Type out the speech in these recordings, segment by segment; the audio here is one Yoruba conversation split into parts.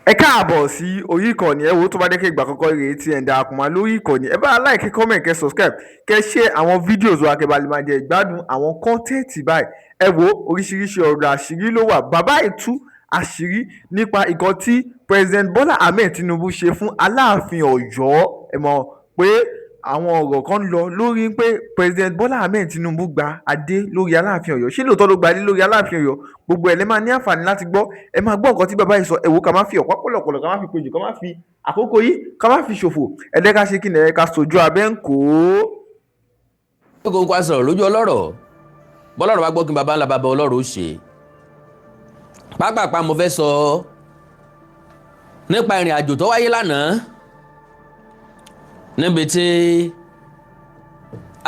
Ẹ káàbọ̀ sí orí ìkànnì. Ẹ wo, tó bá dé kí ìgbà àkọ́kọ́ rèé tí ẹ̀ ń darapọ̀ mọ́ lórí ìkànnì, ẹ bá like, comment, kẹ́ subscribe, kẹ́ share àwọn videos wa, kẹ́ bá lè máa jẹ ìgbádùn àwọn content báyìí. Ẹ wo, oríṣiríṣi ọ̀rọ̀ àṣírí ló wà. Bàbá yìí tú àṣírí nípa nǹkan tí President Bola Ahmed Tinubu ṣe fún Aláàfin Ọ̀yọ́. Ẹ mọ̀ pé àwọn ọ̀rọ̀ kan lọ lórí pé President Bola Ahmed Tinubu gba adé lórí Aláàfin Ọ̀yọ́. Ṣé lóòótọ́ ló gba adé lórí Aláàfin Ọ̀yọ́? Gbogbo ẹ̀ lẹ́ máa ní àǹfààní láti gbọ́. Ẹ máa gbọ́ nǹkan tí bàbá yìí sọ. Ẹ wò, ká má fi ọ̀pá pọ̀lọ̀pọ̀lọ̀, ká má fi pejò, ká má fi àkókò yìí, ká má fi ṣòfò. Ẹ jẹ́ ká ṣe kí ni? Ẹ ká sojú abẹ́ ń kó. Kó kó a sọ̀rọ̀ lójú ọlọ́rọ̀, bọ́lọ́rọ̀ bá gbọ́ kí n bàbá ńlá bàbá ọlọ́rọ̀ ó ṣe. Pápápá, mo fẹ́ sọ nípa ìrìn àjò tó wáyé lánàá níbi tí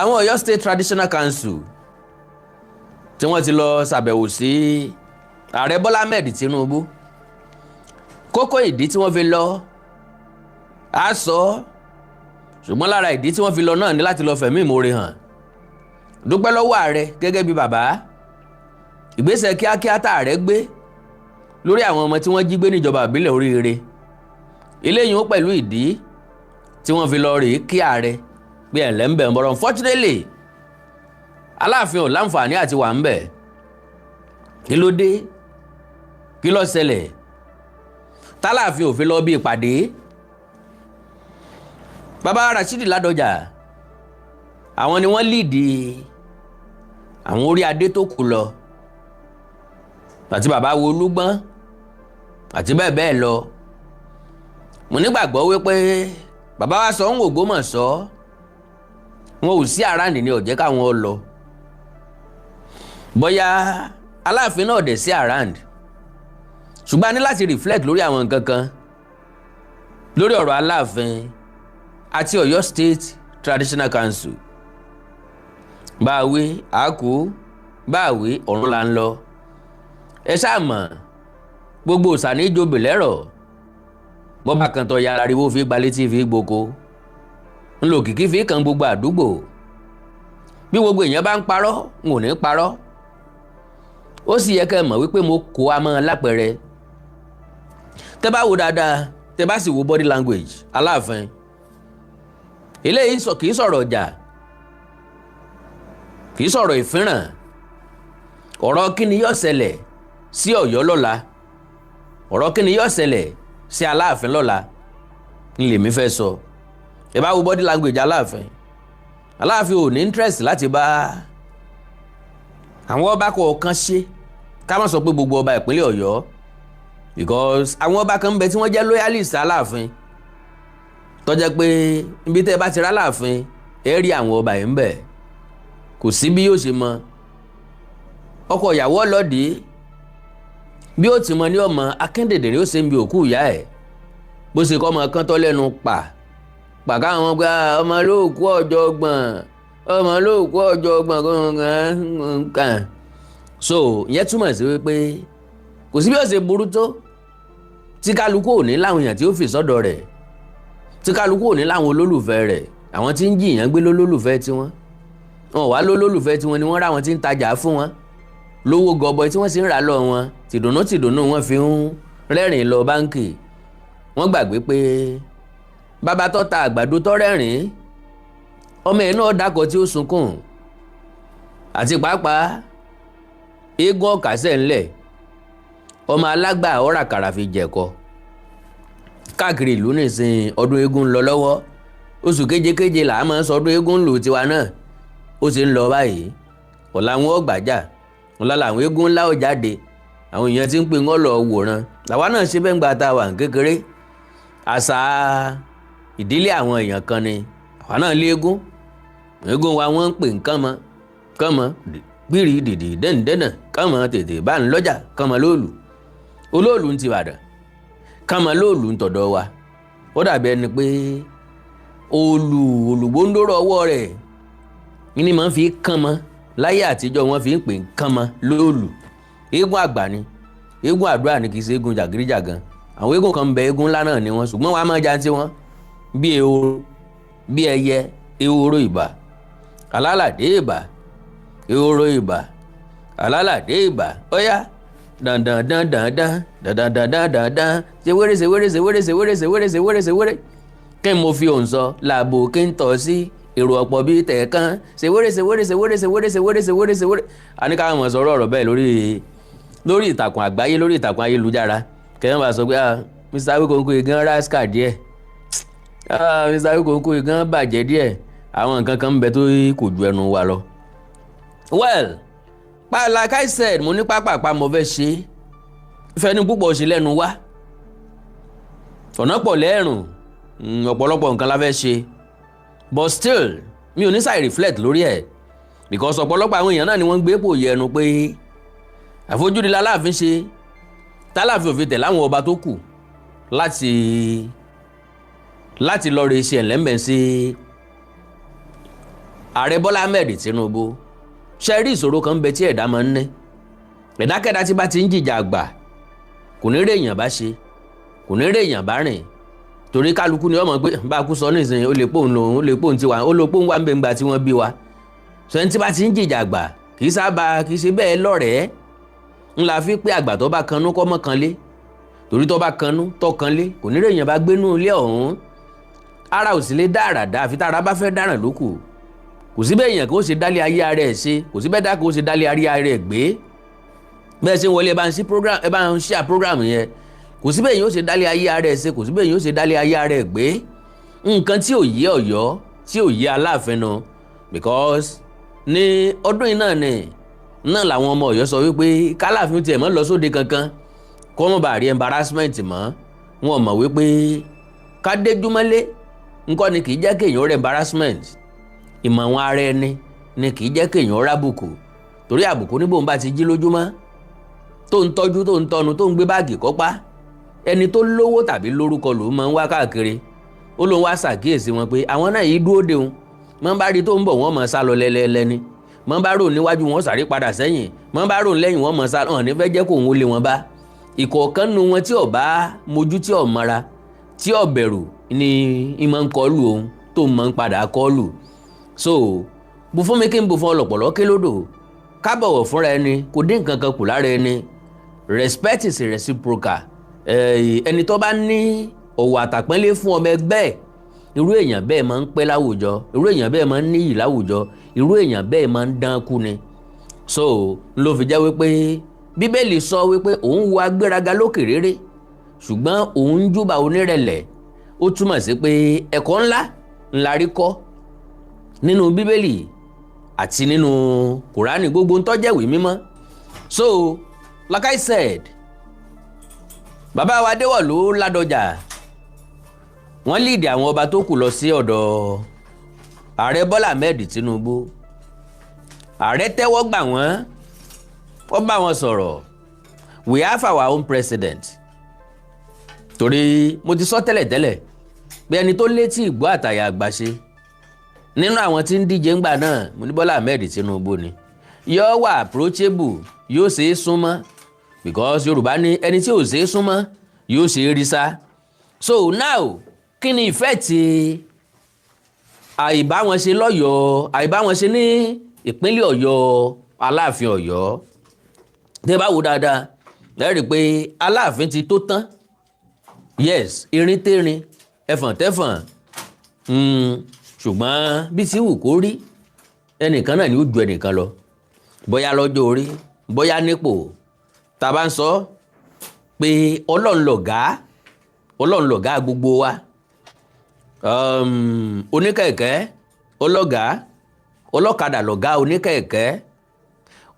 àwọn Ọ̀yọ́ State Traditional Council tí wọ́n ti lọ ṣàbẹ̀wò sí Ààrẹ Bọ́lá Ahmed Tinubu. Kókó ìdí tí wọ́n fi lọ á sọ, ṣùgbọ́n lára ìdí tí wọ́n fi lọ náà ní láti lọ fẹ̀mí ìmoore hàn, dúpẹ́ lọ́wọ́ ààrẹ gẹ́gẹ́ bí bàbá, ìgbésẹ̀ kíákíá tá ààrẹ gbé lórí àwọn ọmọ tí wọ́n jí gbé níjọba ìbílẹ̀ Oríire. Eléyìí ó pẹ̀lú ìdí tí wọ́n fi lọ rèé kí ààrẹ pé ẹ̀ lẹ́ ń bẹ̀ ń bọ̀rọ̀. Unfortunately, Aláàfin ò láǹfààní àti wà ń bẹ̀. Kí ló dé? Kí ló ṣẹlẹ̀ tálàfin ò fi lọ bí ìpàdé? Bàbá Rashidi Ládọjà, àwọn ni wọ́n lead àwọn orí adé tó kù lọ, àti bàbá wo Olúgbọ́n àti bẹ́ẹ̀ bẹ́ẹ̀ lọ. Mo nígbàgbọ́ wípé bàbá wa sọ ń Ògbómọ̀ṣọ́, wọn ò sí around ní ó jẹ́ káwọn lọ. Bóyá Aláàfin náà dẹ̀ sí around, ṣùgbọ́n a ní láti reflect lórí àwọn nǹkan kan lórí ọ̀rọ̀ Aláàfin àti Ọ̀yọ́ State Traditional Council. Bá a wí àákú, bá a wí ọ̀run là ń lọ. Ẹ ṣáà mọ̀, gbogbo òsà ní ìjọba lẹ́rọ̀ bọ́bá kan tọ́ ya, ariwo fi gbalẹ̀ tí fi gboko ńlò kìkì fi kan gbogbo àdúgbò. Bí gbogbo èèyàn bá ń parọ́, n ò ní parọ́. Ó sì yẹ kẹ́ ẹ mọ̀ wípé mo kó a mọ́ lápẹẹrẹ. Tẹ́ bá wo dáadáa, tẹ́ bá sì wo body language Aláàfin, eléyìí kì í sọ̀rọ̀ ọjà, kì í sọ̀rọ̀ ìfínràn. Ọ̀rọ̀ kí ni yóò ṣẹlẹ̀ sí Ọ̀yọ́ lọ́la, ọ̀rọ̀ kí ni yóò ṣẹlẹ̀ sí Aláàfin lọ́la ní lèmi fẹ́ sọ. Ẹ bá wo body language Aláàfin, Aláàfin ò ní interest láti bá àwọn ọba kọ̀ọ̀kan ṣe. Ká má sọ pé gbogbo ọba ìpínlẹ̀ Ọ̀yọ́, because àwọn ọba kan ń bẹ tí wọ́n jẹ́ loyalist Aláàfin, tó jẹ́ pé ibi tẹ́ ẹ bá ti rá Aláàfin, ẹ rí àwọn ọba yìí ń bẹ. Kò sí bí yóò ṣe mọ ọkọ ìyàwó ọlọ́dẹ bí ó ti mọ ní ọmọ akíndèdè ni ó ṣe ń bi òkú ìyá ẹ̀, bó ṣe kọ́ ọmọ kan tọ́ lẹ́nu pa pàká àwọn gba ọmọ lóòkú ọ̀jọ̀gbọ̀n, ọmọ lóòkú ọ̀jọ̀gbọ̀n kan. So ìyẹn túmọ̀ sí wípé kò sí bí ó ṣe burú tó, tí kálukú ò ní láwọn èèyàn tí ó fi sọ́dọ̀ rẹ̀, tí kálukú ò ní láwọn olólùfẹ́ rẹ̀. Àwọn tí ń jìyàn gbé lólólùfẹ́ tiwọn, wọn wá lólólùfẹ́ tiwọn ni wọ́n rá wọn tí ń tajà fún wọn lówó gọbọi, tí wọ́n sì ń rà lọ wọn tìdùnnú tìdùnnú, wọn fi ń rẹ́rìn lọ báńkì. Wọ́n gbàgbé pé bàbá tó ta àgbàdo tó rẹ́rìn, ọmọ ẹ̀ náà dákọ̀ tí ó sunkún. Àti pàápàá, eégún ọ̀kasẹ̀ ńlẹ̀, ọmọ alágbà ọ̀rà kàrà fi jẹ̀kọ káàkiri ìlú. Nìsín, ọdún eégún ń lọ lọ́wọ́. Oṣù kéjekéje là á máa ń sọ ọdún eégún lò tiwa náà. Ó ti ń lọ báyìí. Ọ̀la wọn ò gbàjà, ọ̀la làwọn eégún ńlá ò jáde. Àwọn èèyàn ti ń pè wọ́n lọ wòran. Làwa náà ṣe bẹ́ẹ̀ ń gba ta wà ní kékeré. Àṣà ìdílé àwọn èèyàn kan ni. Àwa náà lé eégún. Eégún wa, wọ́n ń pè ń kánmọ́ kánmọ́ gbìrì dìdì dẹ́nìdẹ́nà kánmọ́, tètè bá ń lọ́jà kánmọ́ lóòlù, olóòlù ń ti Ìbàdàn, kánmọ́ lóòlù ń tọ̀dọ̀ wa. Ó dàbí ẹni pé òòlù olùgbòǹdòrò ọwọ́ rẹ̀ ní máa ń fi kánmọ́. Láyé àtijọ́, wọ́n fi ń pè ń kánmọ́ lóòlù. Eégún àgbà ni, eégún àdúrà ni, kì í ṣe eégún jàgídíjàgan. Àwọn eégún kan ń bẹ, eégún ńlá náà ni wọ́n, ṣùgbọ́n wọ́n á máa jantí wọn bí ehoro, bí ẹyẹ. Ehoro ìbà, alálàdé ìbà, ehoro ìbà, alálàdé ìbà, óyá dandan dandan dandan. Dandandandandan, ṣe wéré, ṣe wéré, ṣe wéré, ṣe wéré, ṣe wéré, ṣe wéré, ṣe wéré. Kí n mo fi òun sọ làbò kí n tọ̀ sí èrò ọ̀pọ̀ bíi tẹ̀ẹ̀kan, ṣe wéré, ṣe wéré, ṣe wéré, ṣe wéré, ṣe wéré, ṣe wéré, ṣe wéré. A ní káwọn mọ̀ sọ̀rọ̀ ọ̀rọ̀ bẹ́ẹ̀ lórí ìtàkùn àgbáyé, lórí ìtàkùn ayélujára, kẹ́hìn bá sọ pé, "Ah, Mr. Awikonko gan rascal díẹ̀. Ah, Mr. Awikonko gan bàjẹ́ díẹ̀." Àwọn nǹkan kan ń bẹ tó kò ju ẹnu wa lọ. Well, pa like I said, mo ní pápápá mo fẹ́ ṣe fẹ́ni púpọ̀ ṣe lẹ́nu wá, ọ̀nà pọ̀ lẹ́rùn, ọ̀pọ̀lọpọ̀ nǹkan la fẹ́ ṣe, but still mi ò ní sàì reflect lórí ẹ̀, because ọ̀pọ̀lọpọ̀ àwọn èèyàn náà ni wọ́n ń gbé pò yẹnu pé àfojúdi láláàfin ṣe tálàfin òfin tẹ̀ láwọn ọba tó kù láti lọ rè ṣe ẹ̀lẹ́mbẹ̀ sí Ààrẹ Bọ́lá Ahmed Tinubu. Ṣe rí, ìṣòro kan ń bẹ tí ẹ̀dá máa ń ní. Ẹ̀dákẹ́dá tí bá ti ń jìjà àgbà, kò ní rí èèyàn bá ṣe, kò ní rí èèyàn bá rìn, torí kálukú ni wọ́n mọ̀ pé bá a kú sọ nísìnyí, ó lè pòun lòun, ó lè pòun tiwa, ó lè pòun wà ń bẹ ńgbà tí wọ́n bí wa. Sọ ẹni tí bá ti ń jìjà àgbà kì í sábà kì í ṣe bẹ́ẹ̀ lọ́rẹ̀ẹ́ ńlá fi pé àgbà tó bá kanú kọ́ mọ́ kanlé, torí tó bá kanú tó kanlé, kò ní rí èèyàn bá gbénú ilé ọ̀hún. Ara ò sì lè dá àrà dá, àfi tára bá fẹ́ dáràn lókù. Kò sí bẹ́ẹ̀ èèyàn kó ṣe dálé ayé ara ẹ̀ ṣe, kò sí bẹ́ẹ̀ dá kó ṣe dálé ayé ara ẹ̀ gbé. Bẹ́ẹ̀ ṣe ń wọlé, ẹ bá ń ṣí program, ẹ bá ń ṣí à program yẹn. Kò sí bẹ́ẹ̀ yóò ṣe dálé ayé ara ẹ̀ ṣe, kò sí bẹ́ẹ̀ yóò ṣe dálé ayé ara ẹ̀ gbé. Nǹkan tí ò yé Ọ̀yọ́, tí ò yé Aláàfin nu, because ní ọdún yìí náà ni náà làwọn ọmọ Ọ̀yọ́ sọ wípé kálàfin tiẹ̀ mọ́ lọ sóde kankan, kó mọ̀ bá rí embarrassment mọ́. Wọn mọ̀ wípé kádéjúmọ́lé ńkọ́ ni kì í jẹ́ kéèyàn rí embarrassment. Ìmọ̀ àwọn ara ẹni ni kì í jẹ́ kéèyàn rábùkù, torí àbùkù níbo ń bá ti jí lójúmọ́, tó ń tọ́jú, tó ń tọ́nu, tó ń gbé báàgì kọ́pá, ẹni tó lówó tàbí lórúkọ lòún máa ń wá káàkiri. Ó lóun wá ṣàkíyèsí wọn pé àwọn náà yìí dúró de òun mọ́, bá rí tó ń bọ̀, wọ́n máa sá lọ lẹ́lẹ́lẹ́ ni. Mọ́ bá rò níwájú, wọn sáré padà sẹ́yìn. Mọ́ bá rò lẹ́yìn, wọ́n máa sá hàn ní fẹ́ jẹ́ kóun ó lé wọn bá. Ìkọ̀ọ̀kan nu wọn tí ò bá mojú, tí ò mọ́ra, tí ò bẹ̀rù ni ìmọ̀ ń kọlù òun tó máa ń padà kọlù. So bù fún mi kí n bù fún ọlọ̀pọ̀lọ́ ké lódò. Ká bọ̀wọ̀ fúnra ẹni kò dín nǹkan kan kù lára ẹni. Respect is reciprocal. Ẹni tó bá ní ọ̀wọ̀ àtàpọ́nlé fún ọmọ ẹgbẹ́ ẹ̀, irú èèyàn bẹ́ẹ̀ máa ń pẹ́ láwùjọ, irú èèyàn bẹ́ẹ̀ máa ń níyì láwùjọ, irú èèyàn bẹ́ẹ̀ máa ń dán kú ni. So ló fi jẹ́ wípé Bíbélì sọ wípé òun wo agbéraga lókè réré, ṣùgbọ́n òun ń júbà onírẹ̀lẹ̀. Ó túmọ̀ sí pé ẹ̀kọ́ ńlá ńlá rí kọ́ nínú Bíbélì àti nínú Kùránì, gbogbo ń tọ́jẹ̀wé mímọ́. So like I said, bàbá wa Adéwọ̀lú Ládọjà, wọ́n lead àwọn ọba tó kù lọ sí ọ̀dọ̀ Ààrẹ Bọ́lá Ahmed Tinubu. Ààrẹ tẹ́wọ́ gbà wọ́n, ó bá wọn sọ̀rọ̀. We have our own president, torí mo ti sọ tẹ́lẹ̀tẹ́lẹ̀ pé ẹni tó létí ìgbọ́ àtàyà àgbàṣe nínú àwọn tí ń díje ńgbà náà, mo ní Bọ́lá Ahmed Tinubu ni. Yóò wà approachable, yóò ṣe é súnmọ́, because Yorùbá ní ẹni tí ò ṣe é súnmọ́ yóò ṣe é rí sá. So now, kí ni ìfẹ́ tí àìbá wọn ṣe lọ́yọ̀ọ́, àìbá wọn ṣe ní ìpínlẹ̀ Ọ̀yọ́, Aláàfin Ọ̀yọ́? Tẹ́ bá wo dáadáa, ẹ rí i pé Aláàfin ti tó tán. Yes, irin tẹ́rin, ẹfọ̀n tẹ́fọ̀n, ṣùgbọ́n bí ti wù kó rí, ẹnìkan náà ni ó ju ẹnìkan lọ, bóyá lọ́jọ́ orí, bóyá nípò. Tá a bá ń sọ pé Ọlọ́run lọ̀gá, Ọlọ́run lọ̀gá gbogbo wa. Oníkẹ̀kẹ́ ọlọ́gá, ọlọ́kadà lọ̀gá oníkẹ̀kẹ́,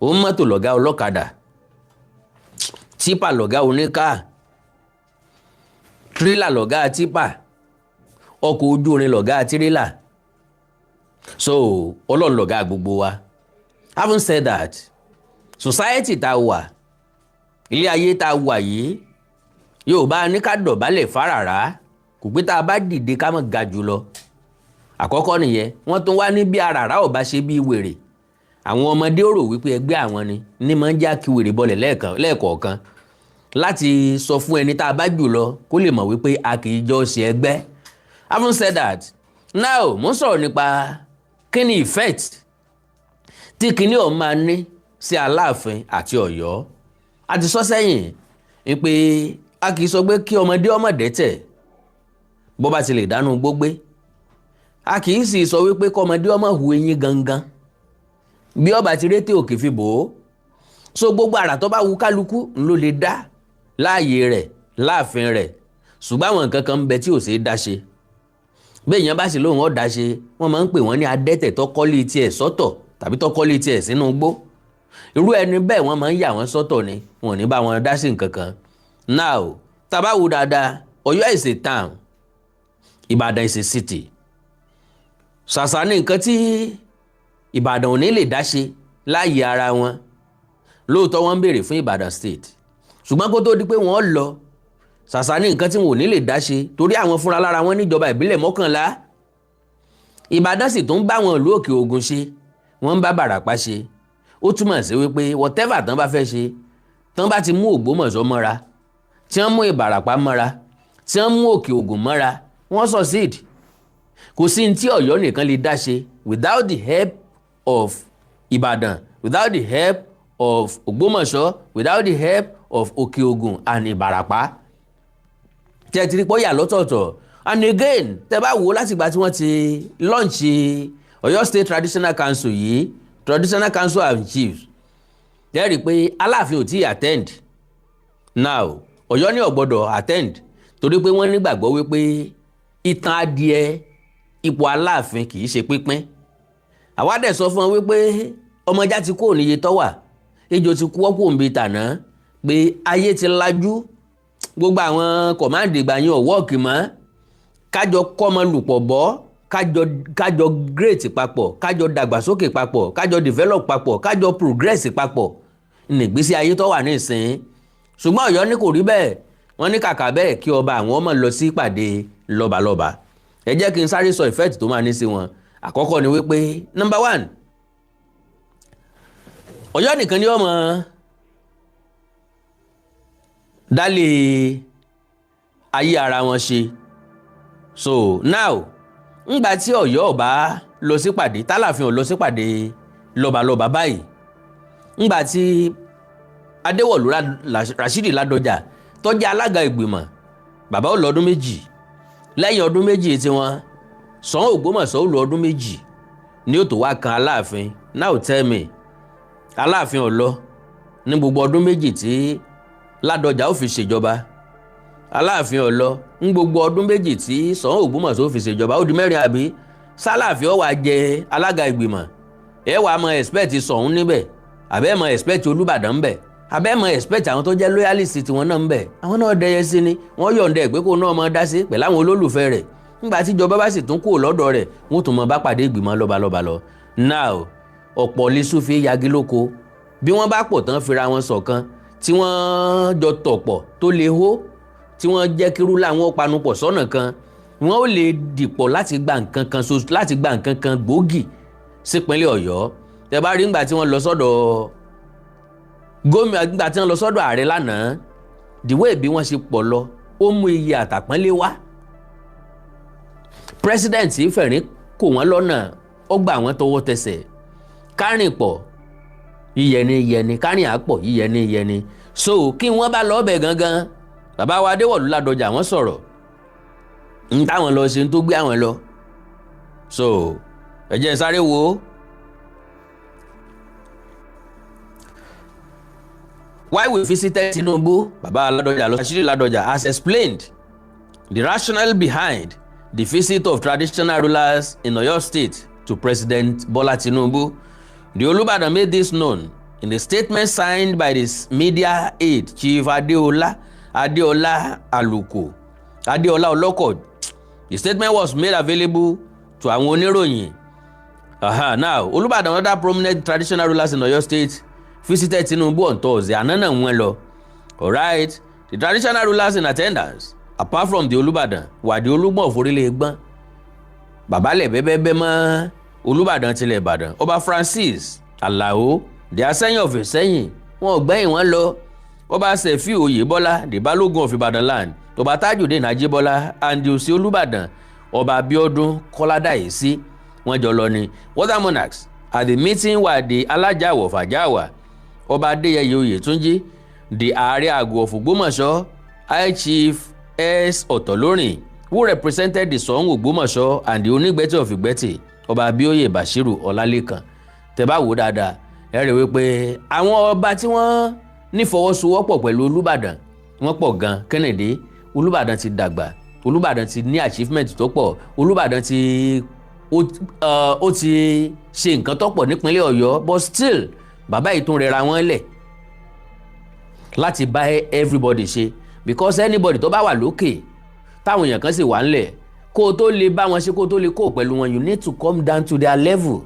onímọ́tò lọ̀gá ọlọ́kadà, típà lọ̀gá oníkà, tírélà lọ̀gá típà, ọkọ̀ ojú irin lọ̀gá tírélà. So Ọlọ́run lọ̀gá gbogbo wa. Having said that, society tá a wà, ilé ayé tá a wà yìí, yóò bá ní ká dọ̀bálẹ̀ fáràrá, kò pé tá a bá dìde ká má ga jù lọ. Àkọ́kọ́ nìyẹn. Wọ́n tún wá ní bí aràrá ò bá ṣe bí wèrè, àwọn ọmọdé ó rò wípé ẹgbẹ́ àwọn ni ní máa ń já kí wèrè bọlẹ̀ lẹ́ẹ̀kọ̀ọ̀kan, láti sọ fún ẹni tá a bá jù lọ kó lè mọ̀ wípé a kì í jọ ṣe ẹgbẹ́. Having said that, now mo ń sọ̀rọ̀ nípa kí ni effect tí kinní ọ̀hún máa ní sí Aláàfin àti Ọ̀yọ́. A ti sọ sẹ́yìn. Pé a kì í sọ pé kí ọmọdé ọmọdé tẹ̀ bó bá ti lè dánú gbógbé, a kì í sì sọ wípé kọ́mọdé ọmọ hu eyín gangan bí ọba ti rété òkè fi bò ó. So gbogbo àrà tó bá wu kálukú ló lè dá láàyè rẹ̀, láàfin rẹ̀, ṣùgbọ́n àwọn nǹkan kan ń bẹ tí ò ṣeé dá ṣe. Béèyàn bá sì lóun ọ̀ dá ṣe, wọ́n máa ń pè wọ́n ní adẹ́tẹ̀ tó kọ́lé tiẹ̀ sọ́tọ̀ tàbí tó kọ́lé tiẹ̀ sínú igbó. Irú ẹni bẹ́ẹ̀, wọ́n máa ń yà wọ́n sọ́tọ̀ ni, wọn ò ní bá wọn dá sí nǹkan kan. Now, tá bá wo dáadáa, Ọ̀yọ́ is a town, Ìbàdàn is a city. Ṣàṣà ní nǹkan tí Ìbàdàn ò ní lè dá ṣe láàyè ara wọn. Lóòótọ́, wọ́n ń béèrè fún Ìbàdàn State, ṣùgbọ́n kó tó di pé wọ́n lọ, ṣàṣà ní nǹkan tí wọn ò ní lè dá ṣe, torí àwọn fúnra lára wọn níjọba ìbílẹ̀ 11. Ìbàdàn sì tún bá wọn ìlú Òkè Ògùn ṣe, wọ́n ń bá Bàràpá ṣe. Ó túmọ̀ sí wípé whatever tán bá fẹ́ ṣe, tán bá ti mú Ògbómọ̀ṣọ́ mọ́ra, tí wọ́n mú Ìbàràpá mọ́ra, tí wọ́n mú Òkè Ògùn mọ́ra, wọ́n succeed. Kò sí ní tí Ọ̀yọ́ nìkan lè dá ṣe without the help of Ìbàdàn, without the help of Ògbómọ̀ṣọ́, without the help of Òkè Ògùn and Ìbàràpá. Tẹ́ ti rí pọ́ yà lọ́tọ̀ọ̀tọ̀. And again, tẹ́ bá wò ó, látìgbà tí wọ́n ti launch Ọ̀yọ́ State Traditional Council yìí, Traditional Council and Chiefs, tẹ́ rí i pé Aláàfin ò tí ì attend. Now, Ọ̀yọ́ ní ò gbọ́dọ̀ attend, torí pé wọ́n nígbàgbọ́ wípé ìtàn adìẹ ipò Aláàfin kì í ṣe pínpín. Àwa dẹ̀ sọ fún wọn wípé ọmọjá ti kó níye tọ́wà, ejò ti kú ọ́kù òǹbí tàná, pé ayé ti lajú, gbogbo àwọn command ìgbà yẹn ò work mọ́. Kájọ kọ́mọ lùpọ̀ bọ́, kájọ great papọ̀, kájọ dàgbàsókè papọ̀, kájọ develop papọ̀, kájọ progress papọ̀ nígbésí ayé tó wà nísìnyí. Ṣùgbọ́n Ọ̀yọ́ ní kò rí bẹ́ẹ̀. Wọ́n ní kàkà bẹ́ẹ̀, kí ọba àwọn ọmọ lọ sí ìpàdé lọ́balọ́ba. Ẹ jẹ́ kí n sáré sọ effect tó máa ní sí wọn. Àkọ́kọ́ ni wípé, number one, Ọ̀yọ́ nìkan ni ó máa dálé ayé ara wọn ṣe. So now, ńgbà tí Ọ̀yọ́ ọba lọ sípàdé, tálàfin ò lọ sípàdé lọ́balọ́ba báyìí, ńgbà tí Adéwọ̀lú Rashidi Ládọjà tó jẹ́ alága ìgbìmọ̀, bàbá ó lọ ọdún 2. Lẹ́yìn ọdún 2 tiwọn, Ṣọ̀ún Ògbómọ̀ṣọ́ ó lọ ọdún 2 ní ó tó wá kan Aláàfin. Now tell me, Aláàfin ò lọ ní gbogbo ọdún 2 tí Ládọjà ó fi ṣèjọba, Aláàfin ò lọ ní gbogbo ọdún 2 tí Ṣọ̀ún Ògbómọ̀ṣọ́ ó fi ṣèjọba, ó di mẹ́rin, àbí? Sálàfin ó wá jẹ alága ìgbìmọ̀, ẹ wàá mọ expect Ṣọ̀ún níbẹ̀, àbẹ́ mọ expect Olúbàdàn ńbẹ̀, àbẹ́ mọ expect àwọn tó jẹ́ loyalist tiwọn náà ńbẹ̀? Àwọn náà dẹyẹ sí ni, wọ́n yọ̀ǹda ẹ̀ pé kó náà mọ dá sí pẹ̀lú àwọn olólùfẹ́ rẹ̀. Nígbà tíjọba bá sì tún kúrò lọ́dọ̀ rẹ̀, wọ́n tún mọ bá pàdé ìgbìmọ̀ lọ́balọ́ba lọ. Now, ọ̀pọ̀ lè súnfẹ́ yagi lóko. Bí wọ́n bá pọ̀ tán, fira wọn ṣọ̀kan, tí wọ́n jọ tọ̀pọ̀ tó lè hó, tí wọ́n jẹ́ kírú làwọn panupọ̀ sọ́nà kan, wọ́n ó lè dìpọ̀ láti gba nǹkan kan so, láti gba nǹkan kan gbòógì sípínlẹ̀ Ọ̀yọ́. Tẹ́ bá rí ńgbà tí wọ́n lọ sọ́dọ̀ gómìnà, ńgbà tí wọ́n lọ sọ́dọ̀ ààrẹ lánàá, the way bí wọ́n ṣe pọ̀ lọ, ó mú iye àtàpọ́nlé wá. President fẹ̀rín kò wọ́n lọ́nà, ó gbà wọ́n tọwọ́ tẹsẹ̀. Kárìn pọ̀ yíyẹni yẹni, kárìn àpọ̀ yíyẹni yẹni. So kí wọ́n bá lọ́ọ́ bẹ̀ gangan, bàbá wa Adéwọ̀lú Ládọjà, wọ́n sọ̀rọ̀ ń táwọn lọ ṣe ń tó gbé àwọn lọ. So ẹ jẹ́ n sáré wo. Why we visited Tinubu, Baba Ládọjà Rashidi Ládọjà has explained the rationale behind the visit of traditional rulers in Oyo State to President Bola Tinubu. The Olubadan made this known in a statement signed by his media aide, Chief Adeola Aluko, Adeola Oloko. The statement was made available to àwọn oníròyìn. Now, Olubadan and other prominent traditional rulers in Oyo State visited Tinubu on Thursday. Àná náà wọ́n lọ. Alright, the traditional rulers in attendance, apart from the Olúbàdàn, were the Olúgbọ̀n of Orílẹ̀ Ẹ̀gbọ́n, babalẹ̀ bẹ́bẹ́bẹ́ mọ́ Olúbàdàn tilẹ̀ Ìbàdàn, Ọba Francis Alao, the Asẹ́yìn of Ìsẹ́yìn, wọn ò gbẹ́yìn wọn lọ, Ọba Sefiu Oyèbọ́lá, the Balógun of Ìbàdàn land, Ọba Tajudeen Ajíbọ́lá, and the Òsì Olúbàdàn, Ọba Abíọ́dún Kọ́ládàísí, wọ́n jọ lọ ni. Other monarchs at the meeting were the Alájàwọ̀ Fàjáwà, Ọba Adéyẹyè Oyètúnjí, The Ààrẹ Àgọ́ of Ògbómọ̀ṣọ́, High Chief S. Ọ̀tọ̀lórìn, who represented the Ṣọ̀ún Ògbómọ̀ṣọ́, and the Onígbẹ́tì of Ìgbẹ́tì, Ọba Abíóyè Bashiru Ọlálékan. Tẹ́ bá wò dáadáa, ẹ rí wípé àwọn ọba tí wọ́n nífọwọ́sowọ́pọ̀ pẹ̀lú Olúbàdàn, wọ́n pọ̀ gan. Kennedy, Olúbàdàn ti dàgbà, Olúbàdàn ti ní achievement tó pọ̀, Olúbàdàn ti ó ti ṣe nǹkan tó pọ̀ nípínlẹ̀ Ọ̀yọ́, but still bàbá yìí tún rẹra wọ́n lẹ̀ láti bá everybody ṣe, because anybody tó bá wà lókè, táwọn èèyàn kan sì wà ńlẹ̀, kó o tó lè bá wọn ṣe, kó o tó lè kó o pẹ̀lú wọn, you need to come down to their level.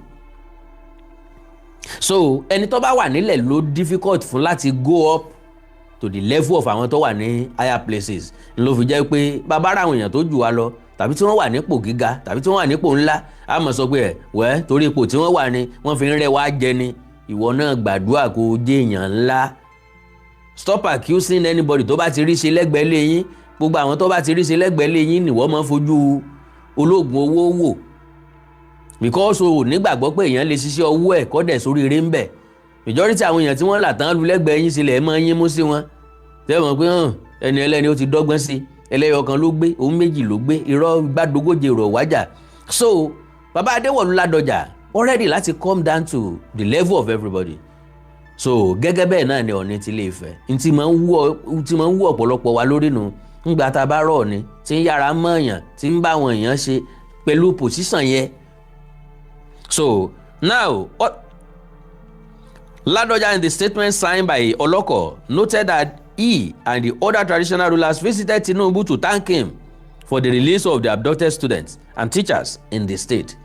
So ẹni tó bá wà nílẹ̀ ló difficult fún láti go up to the level of àwọn tó wà ní higher places. Ló fi jẹ́ pé bàbá ra àwọn èèyàn tó jù wá lọ, tàbí tí wọ́n wà nípò gíga, tàbí tí wọ́n wà nípò ńlá, á mọ̀ sọ pé ẹ̀ wẹ́ torí ipò tí wọ́n wà ní wọ́n fi ń rẹ́ wá jẹ ni. Ìwọ náà gbàdúrà kó o jẹ́ èèyàn ńlá. Stop accusing anybody tó bá ti rí ṣe lẹ́gbẹ̀ẹ́ lé yín. Gbogbo àwọn tó bá ti rí ṣe lẹ́gbẹ̀ẹ́ lé yín nìwọ́ máa ń fojú olóògùn owó wò, because o ò nígbàgbọ́ pé èèyàn lè ṣiṣẹ́ ọwọ́ ẹ̀ kọ́ dẹ̀ sórí eré ń bẹ̀. Majority àwọn èèyàn tí wọ́n là tán lu lẹ́gbẹ̀ẹ́ yín sílẹ̀ máa ń yín mú sí wọn, tẹ́ mọ̀ pé hàn ẹni ẹlẹ́ni ó ti dọ́gbọ́n sí, ẹlẹ́yọ kan ló gbé, òun méjì ló gbé, irọ́ gbàdógóje rọ̀ wájà. So bàbá Adéwọ̀lú Ládọjà already láti come down to the level of everybody. So gẹ́gẹ́ bẹ́ẹ̀ náà ni Ọọ̀ni ti Ilé Ifẹ̀ n tí máa ń wú ọ̀pọ̀lọpọ̀ wa lórí nu ńgbà tá a bá rọ̀ ni tí ń yára mọ̀ọ̀yàn, tí ń bá àwọn èèyàn ṣe pẹ̀lú position yẹn. So now, Ladoja, in the statement signed by Oloko, noted that he and the other traditional rulers visited Tinubu to thank him for the release of the abducted students and teachers in the state.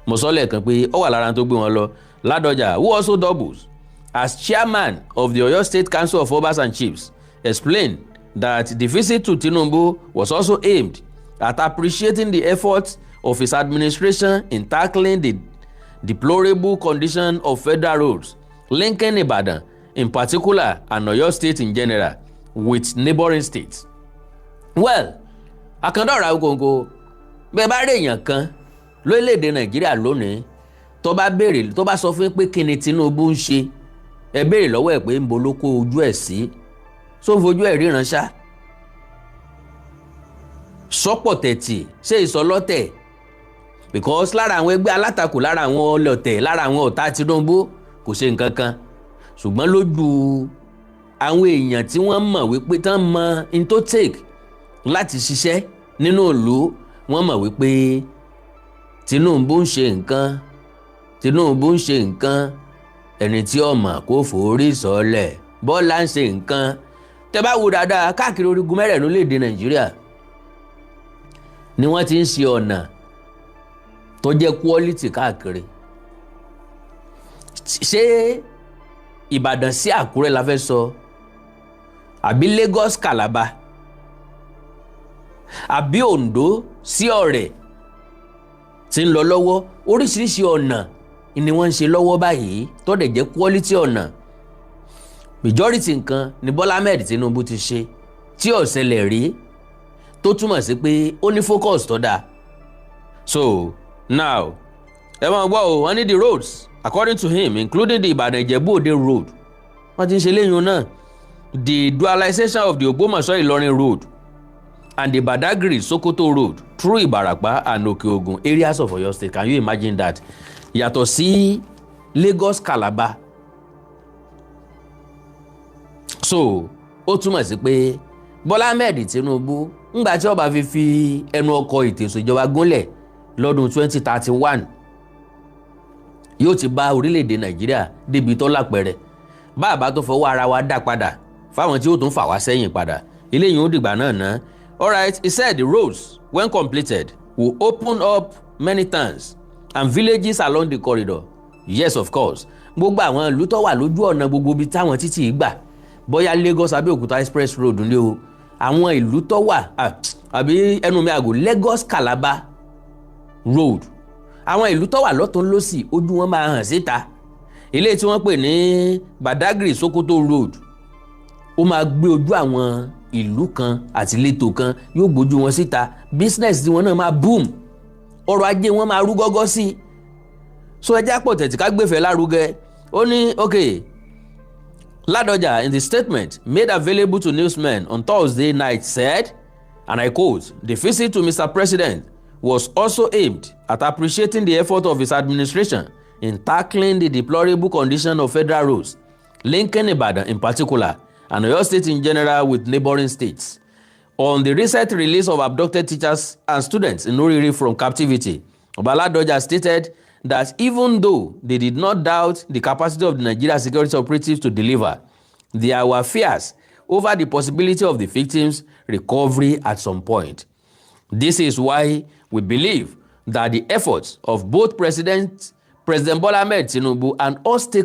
Mo sọ lẹ́ẹ̀kan pé ó wà lára tó gbé wọn lọ. Ladoja, who also doubles as chairman of the Oyo State Council of Obas and Chiefs, explained that the visit to Tinubu was also aimed at appreciating the efforts of his administration in tackling the deplorable condition of federal roads linking Ibadan in particular and Oyo State in general with neighboring states. Well, Àkàndọ̀rọ̀ Awikonko, bẹ́ẹ̀ bá rí èèyàn kan lórílẹ̀‐èdè Nàìjíríà lónìí tó bá béèrè, tó bá sọ fún pé kí ni Tinubu ń ṣe, ẹ béèrè lọ́wọ́ ẹ̀ pé ń bo ló kó ojú ẹ̀ sí, só ń fojú ẹ̀ ríran ṣá, sọ́pọ̀ tẹ̀tì ṣé ìsọlọ́tẹ̀, because lára àwọn ẹgbẹ́ alátakò, lára àwọn ọlọ́tẹ̀, lára àwọn ọ̀tá Tinubu, kò ṣe nǹkan kan. Ṣùgbọ́n lójú àwọn èèyàn tí wọ́n mọ̀ wípé tán mọ in tó take láti ṣiṣẹ́ nínú ìlú, wọ́n mọ̀ wípé Tinubu ń ṣe nǹkan, Tinubu ń ṣe nǹkan. Ẹni tí ó mọ̀ kó forí sọlẹ̀, Bọ́lá ń ṣe nǹkan. Tẹ́ bá wo dáadáa, káàkiri orígun mẹ́rẹ̀ẹ̀rin lórílẹ̀‐èdè Nàìjíríà ni wọ́n ti ń ṣe ọ̀nà tó jẹ́ quality káàkiri. Ṣé Ìbàdàn sí Àkúrẹ́ la fẹ́ sọ, àbí Lagos Calabar, àbí Oǹdó sí Ọ̀rẹ́ tí ń lọ lọ́wọ́? Oríṣiríṣi ọ̀nà ni wọ́n ń ṣe lọ́wọ́ báyìí tó dẹ̀ jẹ́ quality ọ̀nà. Majority nǹkan ni Bọ́lá Ahmed Tinubu ti ṣe tí ó ṣẹlẹ̀ rí, tó túmọ̀ sí pé ó ní focus tó dáa. So now, ẹ máa gbọ́ o, wọ́n ní the roads, according to him, including the Ìbàdàn Ìjẹ̀bú Òde road, wọ́n ti ń ṣe léyìn náà, the dualization of the Ògbómọ̀ṣọ́ Ìlọrin road and the Badagry Sokoto road through Ìbàràpá and Òkè-Ògùn areas of Oyo State. Can you imagine that? Yàtọ̀ sí Lagos Calabar. So ó túmọ̀ sí pé Bọ́lá Ahmed Tinubu, ńgbà tí ó bá fi ẹnu ọkọ̀ ètò ìṣèjọba gúnlẹ̀ lọ́dún 2031, yóò ti bá orílẹ̀-èdè Nàìjíríà débi tó lápẹ̀rẹ̀. Bá a bá tó fọwọ́ ara wa dá padà fáwọn tí ó tún fà wá sẹ́yìn padà, eléyìí ó dìgbà náà ná. Alright, he said the roads, when completed, will open up many towns and villages along the corridor. Yes, of course, gbogbo àwọn ìlú tó wà lójú ọ̀nà, gbogbo ibi táwọn títì gbà, bóyá Lagos Abẹ́òkúta express road ni o, àwọn ìlú tó wà, àbí ẹnu mi àgò, Lagos Calabar road, àwọn ìlú tó wà lọ́tún lọ́sì, ojú wọn máa hàn síta. Ilé tí wọ́n pè ní Badagry Sokoto road, ó máa gbé ojú àwọn ìlú kan àti ìletò kan, yóò gbójú wọn síta. Business tí wọn náà máa boom, ọrọ̀ ajé wọn máa rú gọ́gọ́ sí i. So ẹjẹ́ àpọ̀ tẹ̀tí ká gbèfẹ́ lárugẹ. Ó ní okay, Ladoja, in the statement made available to newsmen on Thursday night, said, and I quote, "The visit to Mr. President was also aimed at appreciating the effort of his administration in tackling the deplorable condition of federal roads, linking Ibadan in particular and Oyo State in general with neighboring states. On the recent release of abducted teachers and students in Orire from captivity, Oba Ladoja stated that even though they did not doubt the capacity of the Nigeria security operatives to deliver, there were fears over the possibility of the victims' recovery at some point. This is why we believe that the efforts of both President Bola Ahmed Tinubu and all stakeholders